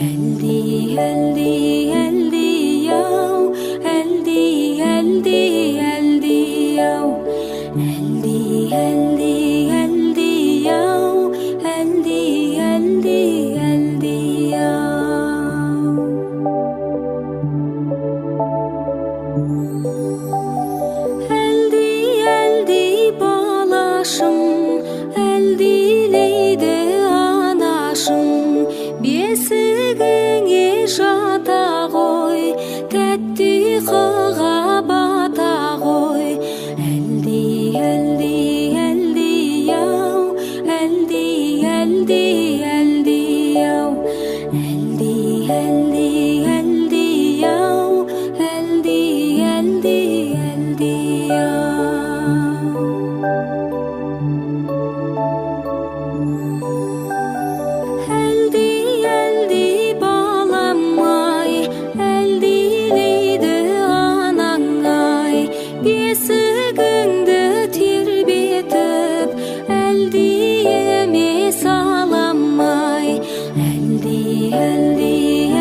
Әлди, әлди, әлди ау, әлди, әлди, әлди ау, әлди, әлди, әлди ау, әлди, әлди, әлди ау. Әлди, әлди балашым, әлдилейді анашым, бесігіңе жата ғой, тәтті ұйқыға бата ғой. Әлди, әлди, әлди ау, әлди, әлди, әлди ау, әлди, әлди, әлди ау, әлди, әлди, әлди ау. Әлди, әлди балам-ай, әлдилейді анаң-ай, бесігіңді тербетіп, әлдиіме салам-ай. Әлди, әлди,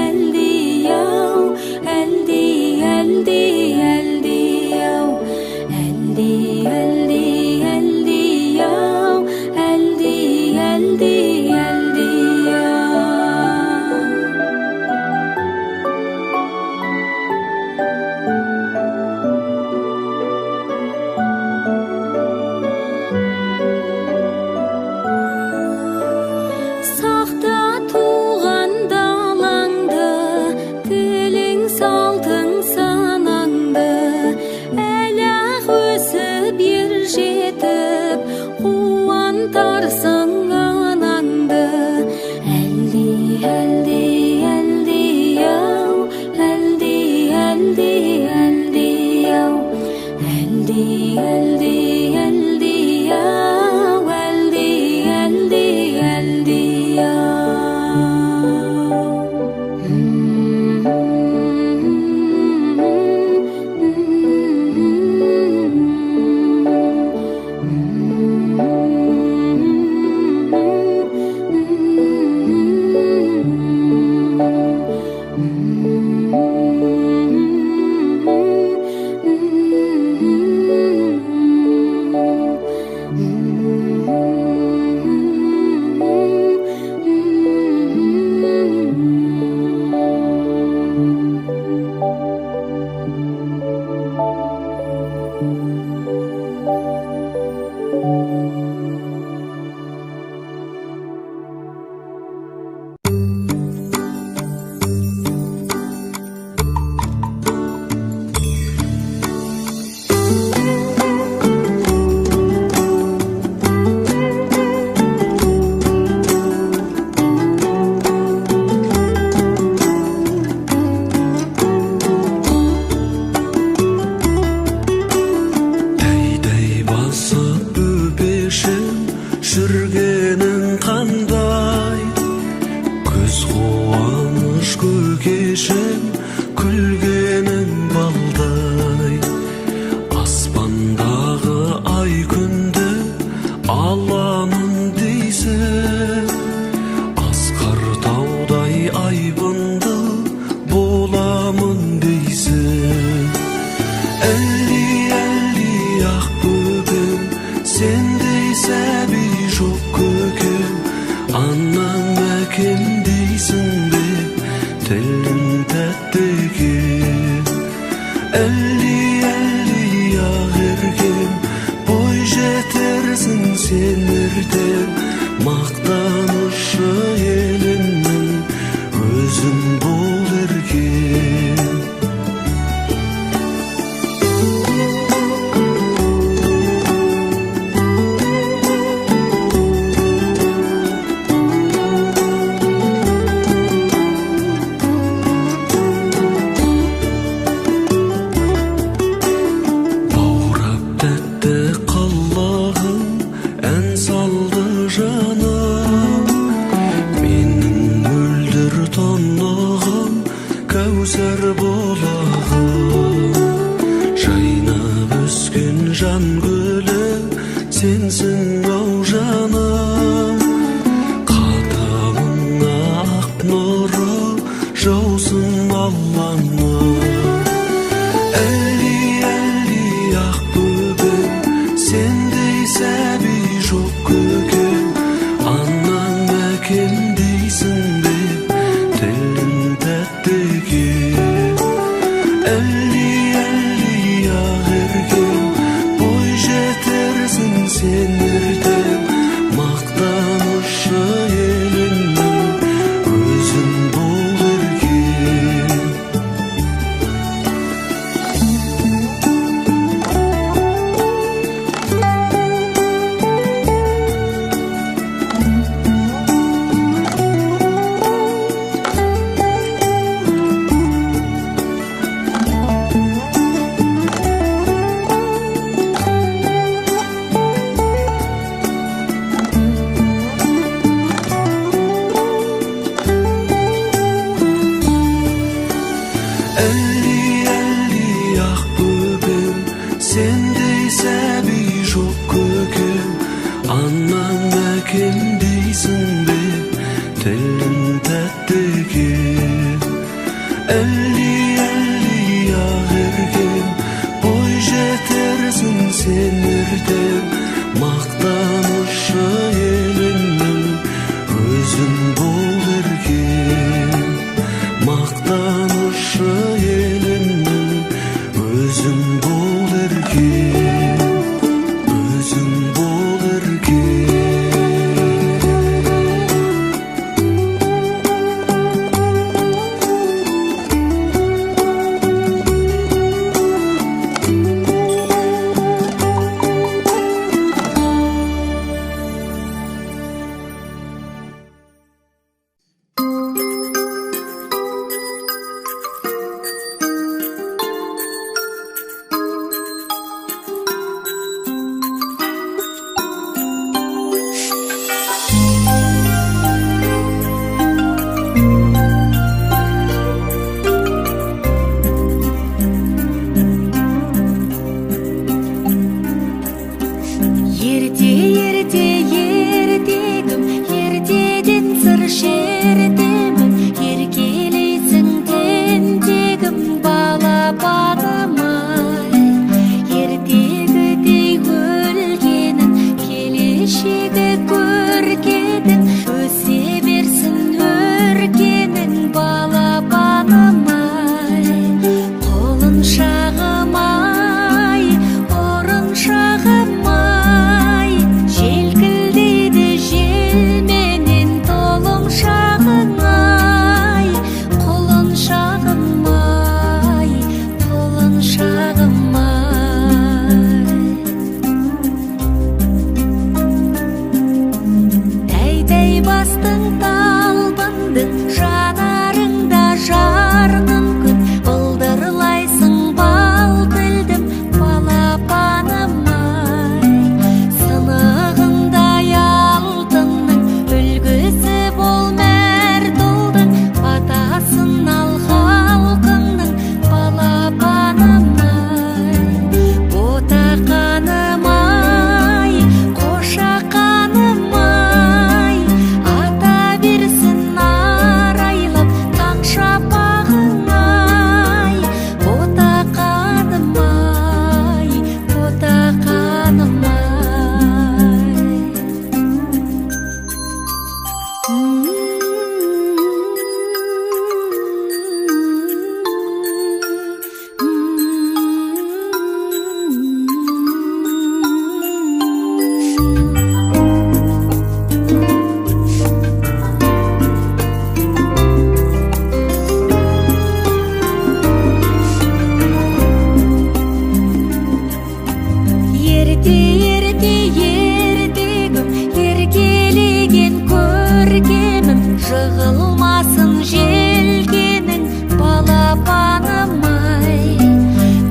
әлди ау, әлди, әлди, әлди ау, әлди, әлди, әлди ау, әлди, әлди, әлди ау. Сақта туған далаңды, тілің салтың санаңды, әлі-ақ өсіп ер жетіп, қуантарсың анаңды. Әлди, әлди, әлди ау, әлди, әлди, әлди ау, әлди, әлди, әлди ау, әлди, әлди, әлди ау. Тәй-тәй басып бөпешім, жүргенің қандай? Көз қуаныш көкешім, күлгенің балдай. Аспандағы ай күнді аламын дейсің, асқар таудай айбынды боламын дейсің. Әлди, әлди ақ бөпем, сендей сәби жоқ көкем. Анам әкем дейсің бе, тілің тәтті екен. Әлди, әлди ақ еркем, бой жетерсің сен ертең. Мақтанышы еліңнің, өзің бол еркем. Баурап тәтті қылығың, ән салды жаным. Менің мөлдір тұнығым, кәусар бұлағым. Жайнап өскен жан гүлі, сенсің ау жаным. Қадамыңа ақ нұры Әлди, әлди, ақ еркем, бой жетерсің сен ертең. Мақтанышы еліңнің, өзің бол еркем. Мақтанышы еліңнің, өзің бол еркем. Өзің бол еркем. Ерте, ерте, ертегім, ертеден сыр шертемін, еркелейсің тентегім, балапаным ай. Ертегідей өлгенің, келешегі көркедің, өсе берсін өркенің, балапаным ай. Құлыншағым ай, ұрыншағым ай, желкілдейді желменен толымшағың ай, құлыншағым ай, құлыншағым ай. Тәй-тәй бастың, талпындың, жанарыңда жарқын күн, былдырлайсың бал тілдім, балапаным ай. Сынығындай алтынның үлгісі бол мәрт ұлдың, батасын ал халқыңның, балапаным ай. Ботақаным ай, қошақаным ай, ата берсін арайлап таң шапағың ай, ботақаным ай, ботақаным ай. Ерте, ерте, ертегім, еркелеген көркемім, жығылмасын желкенің, балапаным ай.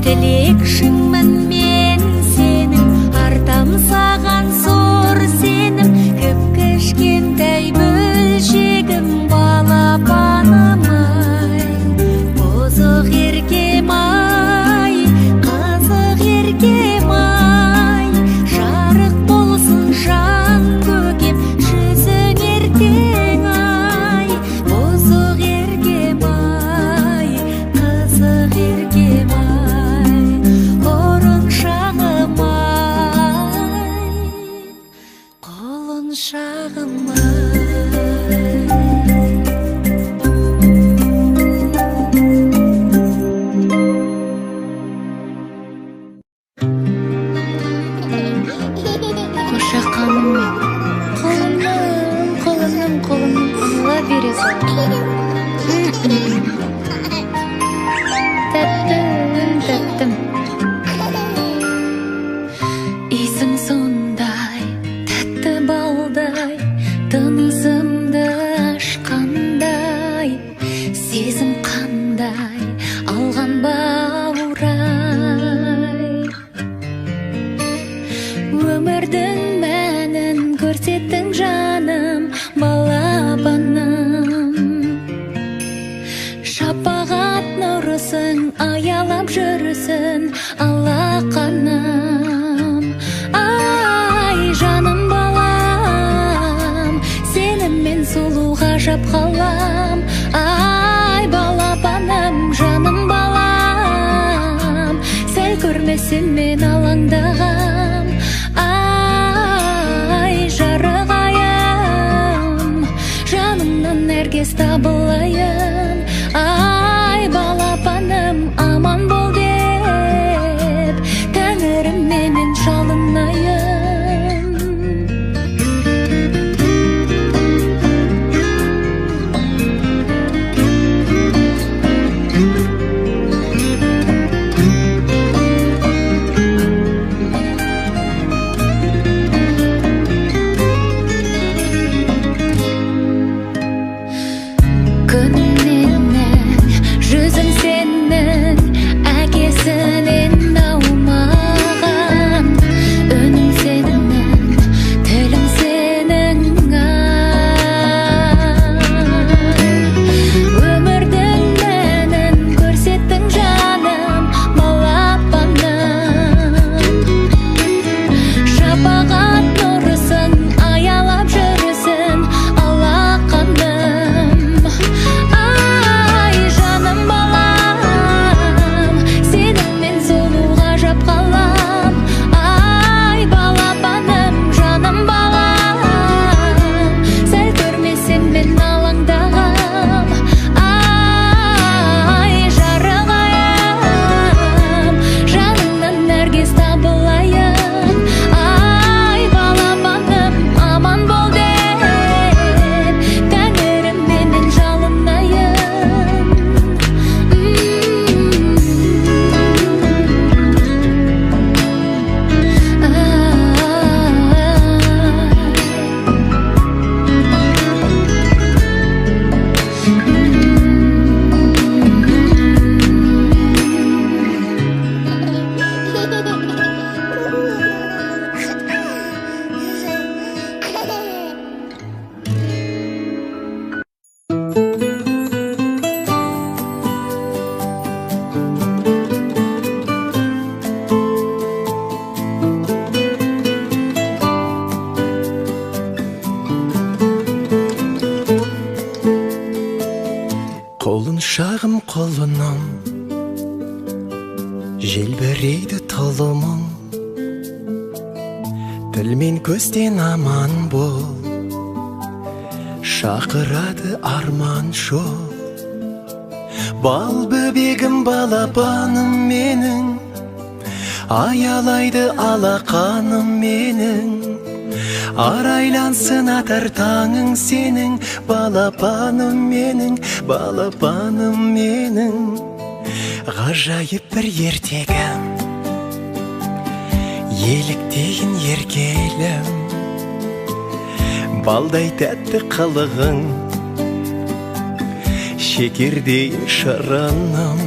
Тілекшіңмін мен сенің, артам саған зор сенім, кіп-кішкентай бөлшегім, балапаным ай. Бұзық еркем ай, қызық еркем ай, жарық болсын жан көкем, жүзің ертең ай. Бұзық еркем ай, қызық еркем ай, ұрыншағым ай, құлыншағым ай. Қошақаным мен, құлыным, құлыным, құлыным, ала бере сал. Тәттім, тәттім. Иісің сондай, тәтті балдай, тынысымды ашқандай, сезім қандай, алған баурай. Өмірдің мәнін көрсеттің, жаным, балапаным. Шапағат нұрысың аялап жүрсін алақаным. Ай, жаным балам, сені мен сұлу ғажап қалам. Ай, балапаным. жалынайын. Ай, балапаным, аман бол деп тәңіріме мен жалынайын. Күнім менің, жүзің сенің, әкесінен аумаған. Үнің сенің, тілің сенің, ай. Өмірдің мәнін көрсеттің, жаным, балапаным. Шапағат нұрысың, аялап жүрсің алақаным. Ай, жаным балам, сенімен сұлу ғажап қалам. Ай, балапаным, жаным балам, сәл көрмесем мен алаңдағам. Ай, жарық айым, жаныңнан нәргез табылайын. Ай, балапаным, аман бол деп тәңіріме мен жалынайын. Құлыншағым, құлыным, желбірейді тұлымың. Тіл мен көзден аман бол, шақырады арман жол. Бал бөбегім, балапаным менің, аялайды алақаным менің. Арайлансын атар таңың сенің, балапаным менің, балапаным менің. Ғажайып бір ертегім, еліктейін еркелім. Балдай тәтті қылығың, шекердей шырыным.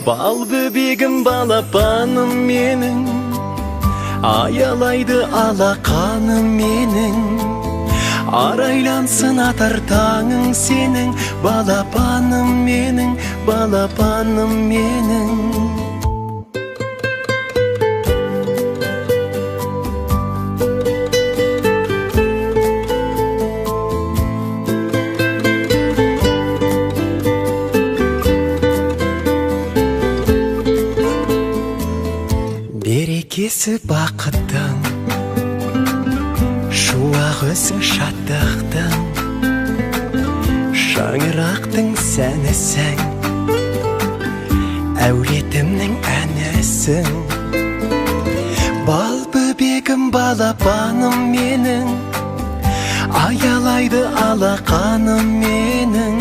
Бал бөбегім, балапаным менің, аялайды алақаным менің. Арайлансын атар таңың сенің, балапаным менің, балапаным менің. Берекесі бақыттың, шуағы өзің шаттықтың, шаңырақтың сәнісің, әулетімнің әнісің. Бал бөбегім, балапаным менің, аялайды алақаным менің.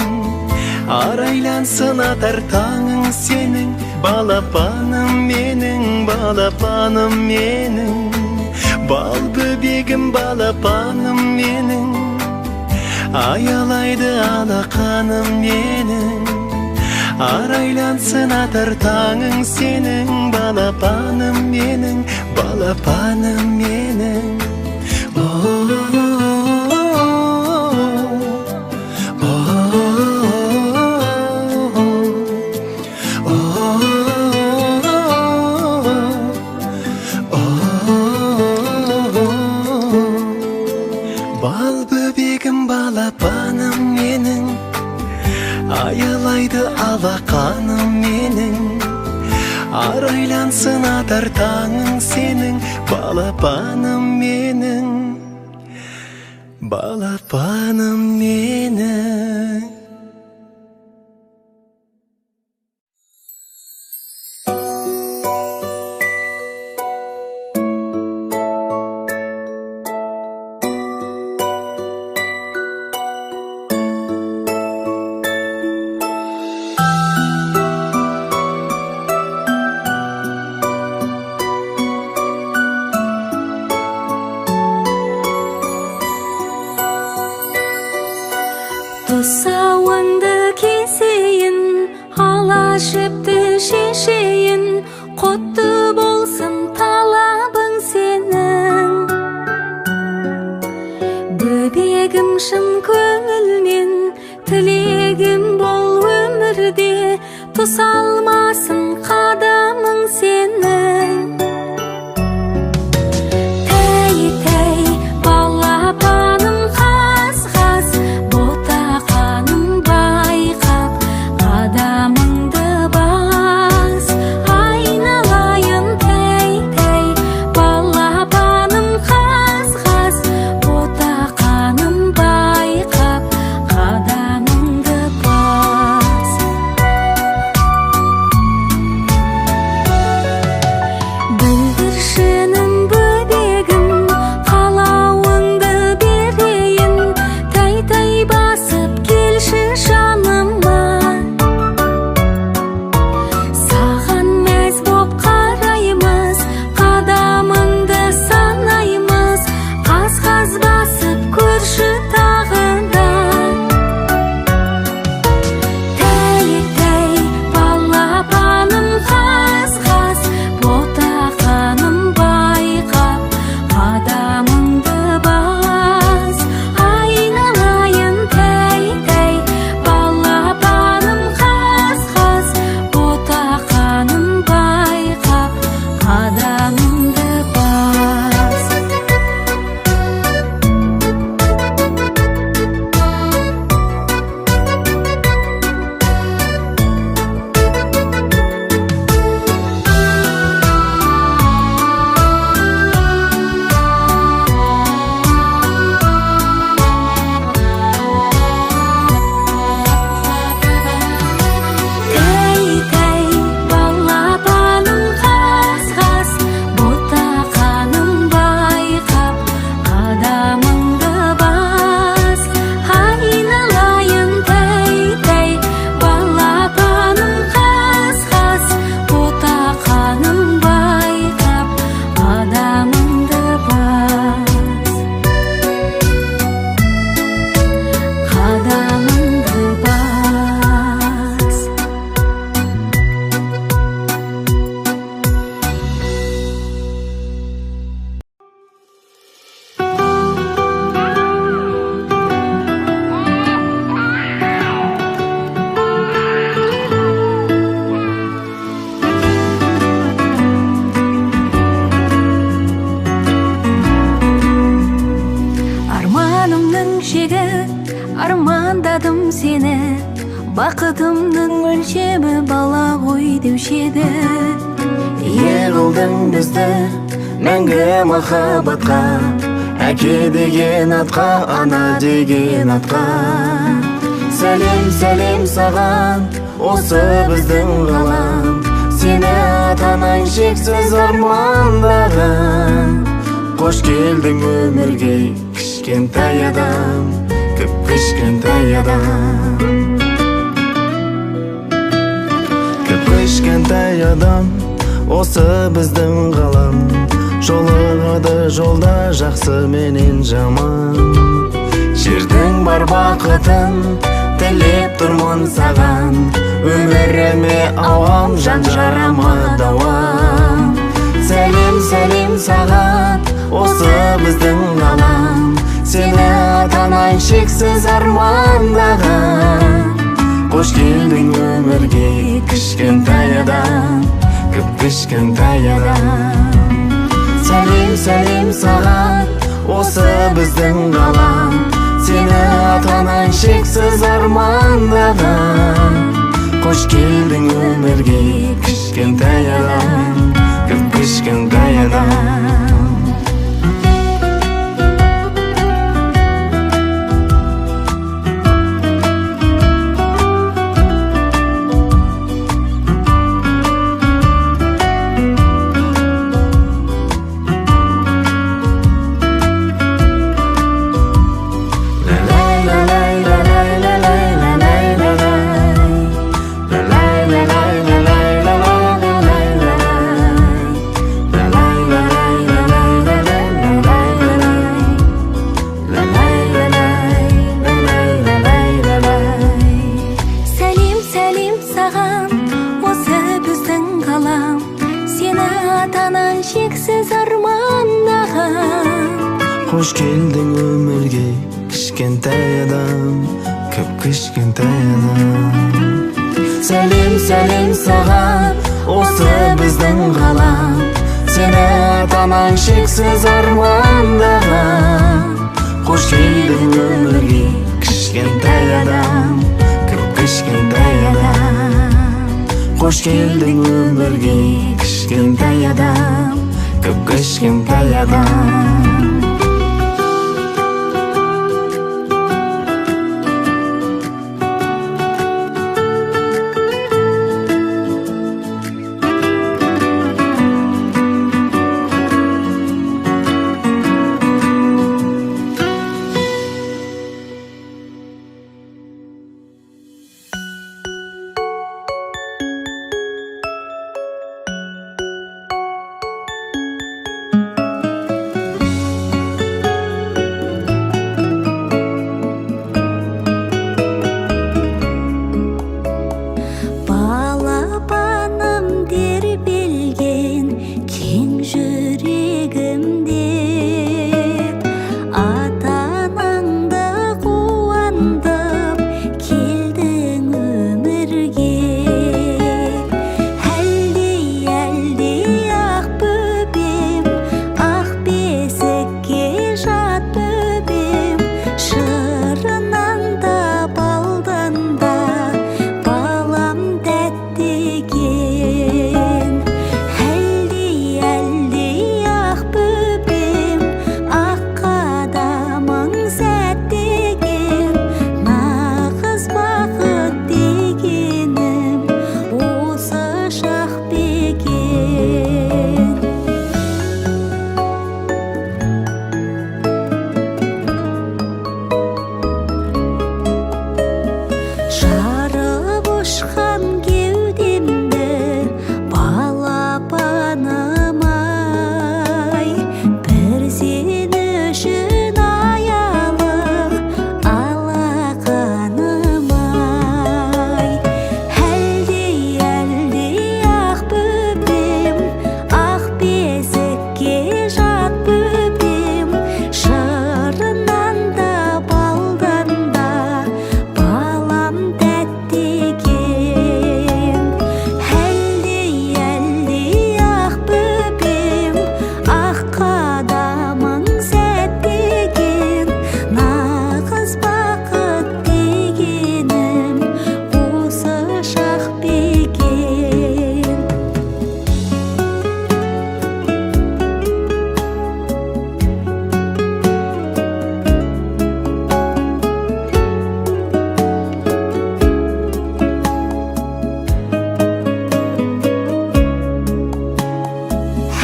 Арайлансын атар таңың сенің, балапаным менің, балапаным менің. Бал бөбегім, балапаным менің, аялайды алақаным менің. Арайлансын атар таңың сенің, балапаным менің, балапаным менің. Бал бөбегім, балапаным менің, аялайды алақаным менің. Арайлансын атар таңың сенің, балапаным менің, Балапаным менің. Тұсауыңды кесейін, ала жіпті шешейін, құтты болсын талабың сенің. Бөбегім шын көңілмен, тілегім бол өмірде, тұсалмасын қадамың сенің. Тәй-тәй, балапаным қаз-қаз, ботақаным байқап, қадамыңды бас. Айналайын тәй-тәй, балапаным қаз-қаз, ботақаным байқап, қадамыңды бас. Бүлдіршінім бөбегім, қалауыңды берейін, тәй-тәй басып келші жаныма. Саған мәз боп қараймыз, қадамыңды санаймыз, қаз-қаз басып көрші тағы да. Тәй-тәй, балапаным қаз-қаз, ботақаным байқап, қадамыңды бас. Айналайын тәй-тәй, балапаным қаз-қаз, ботақаным байқап, қадамыңды бас. Тәй-тәй, балапаным қаз-қаз, ботақаным байқап, қадамыңды бас. Айналайын тәй-тәй, балапаным қаз-қаз, ботақаным байқап, қадамыңды бас. Қадамыңды бас. Арманымның шегі, армандадым сені, бақытымның өлшемі бала ғой деуші еді. Ие қылдың бізді мәңгі махаббатқа, әке деген атқа, ана деген атқа. Сәлем, сәлем саған, осы біздің ғалам, сені ата-анаң шексіз армандаған. Қош келдің өмірге, кішкентай адам, кіп-кішкентай адам. Кіп-кішкентай адам, осы біздің ғалам, жолығады жолда жақсы менен жаман. Жердің бар бақытын тілеп тұрмын саған, өміріме ауам, жан жарама дауам. Сәлем, сәлем саған, осы біздің ғалам, сені ата-анаң шексіз армандаған. Қош келдің өмірге, кішкентай адам, кіп-кішкентай адам. Сәлем, сәлем саған, осы біздің ғалам, сені ата-анаң шексіз армандаған. Қош келдің өмірге, кішкентай адам, кіп-кішкентай адам. Қош келдің өмірге, кішкентай адам, кіп-кішкентай адам. Сәлем, сәлем саған, осы біздің ғалам. Сені ата-анаң шексіз армандаған. Қош келдің өмірге, кішкентай адам, кіп-кішкентай адам. Қош келдің өмірге, кішкентай адам, кіп-кішкентай адам. Балапаным тербелген кең жүрегімде, ата-анаңды қуантып келдің өмірге. Әлдей, әлдей ақ бөпем, ақ бесікке жат бөпем, шырынын да балдан да балам тәтті екен. Әлдей, әлдей ақ бөпем, ақ қадамың сәтті екен, нағыз бақыт дегенім осы шақ па екен? Жарып ұшқан кеудемді балапаным ай, бір сен үшін аялы алақаным ай. Әлдей, әлдей ақ бөпем, ақ бесікке жат бөпем, шырыннан да балдан да балам тәтті екен. Әлдей, әлдей ақ бөпем, ақ қадамың сәтті екен, нағыз бақыт дегенім осы шақ па екен?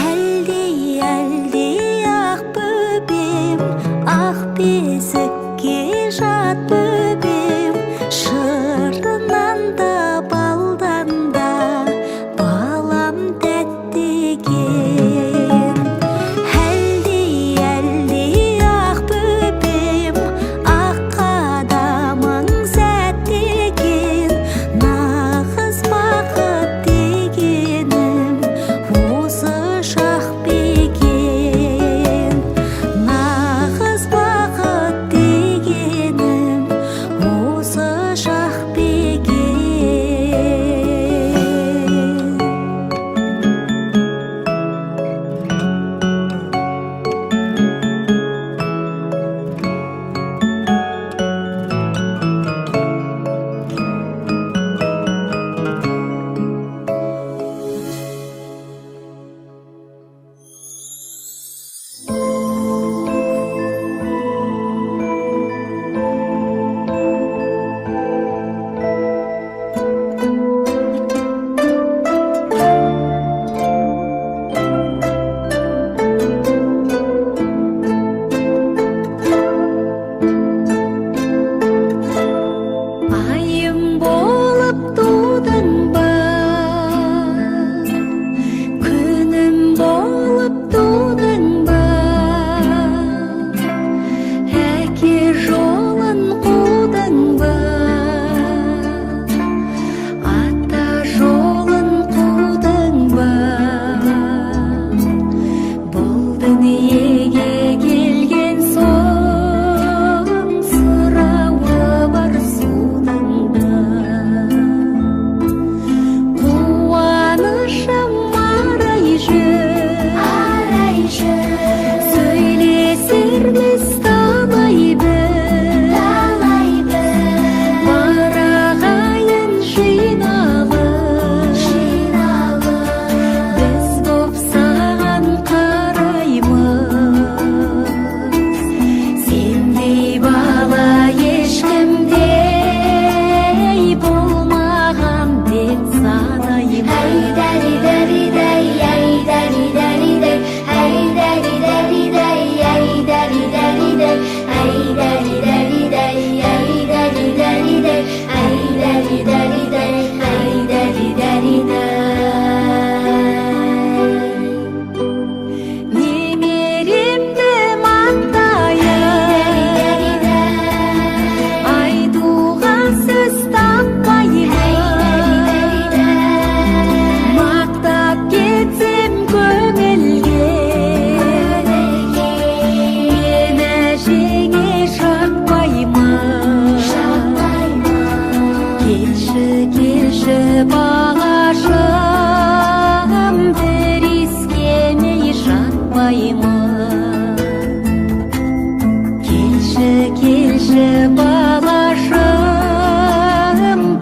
Әлдей, әлдей ақ бөпем, ақ бесікке жат бөпем, шырыннан да балдан да балам тәтті екен. Әлдей, әлдей ақ бөпем, ақ қадамың сәтті екен, нағыз бақыт дегенім осы шақ па екен? Нағыз бақыт дегенім осы шақ па екен? Айым болып тудың ба, күнім болып тудың ба, әке жолын қудың ба, ата жолын қудың ба, бұл дүниеге келген соң Келші, балашым, бір иіскемей жатпаймын. Келші, келші, балашым,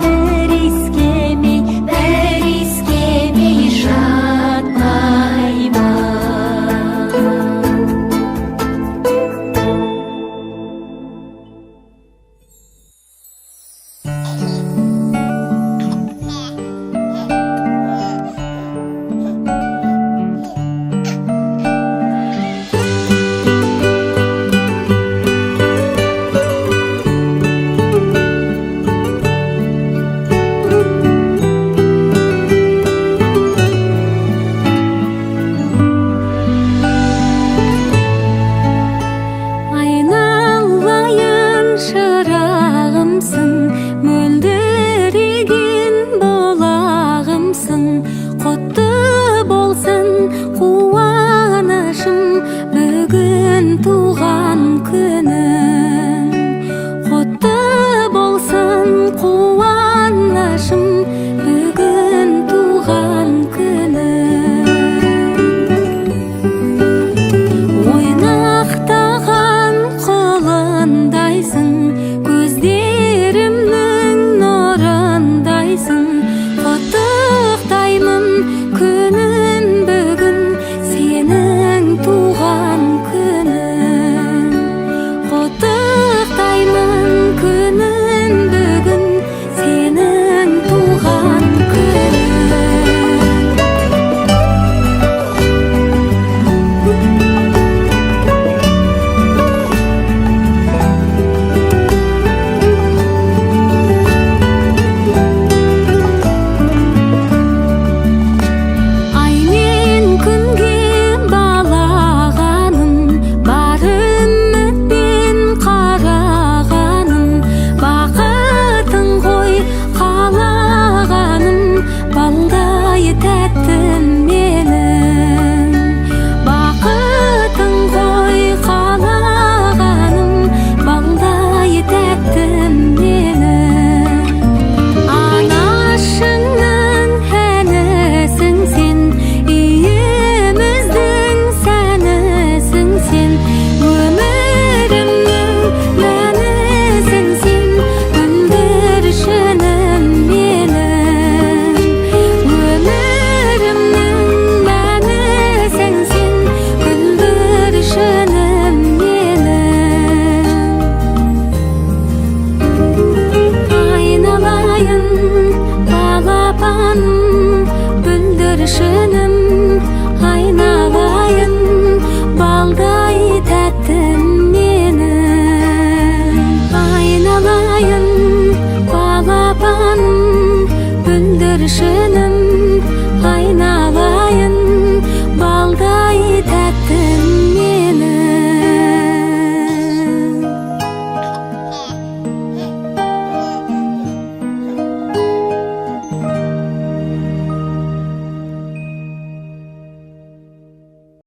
бір иіскемей, бір иіскемей жатпаймын. Айналайын шырағымсың, мөлдіреген бұлағымсың, құтты болсын қуанышым, бүгін туған күнің. Құтты болсын қуанышым, бүгін туған күнің. Ойнақтаған құлындайсың, көздерімнің нұрындайсың, құттықтаймын күнін бүгін, сенің туған күнің. Құттықтаймын күнін бүгін, сенің туған күнің. Ай мен күнге балағаным, бар үмітпен қарағаным, бақытың ғой қалағаным, балдай тәттім менің. Бақытың ғой қалағаным, балдай тәттім менің. Анашыңның әнісің сен, үйіміздің сәнісің сен, өмірімнің мәнісің сен, бүлдіршінім менің. Өмірімнің мәнісің сен, бүлдіршінім менің. Айналайын балапаным, бүлдіршінім, айналайын балдай тәттім менің. Айналайын балапаным, бүлдіршінім, айналайын.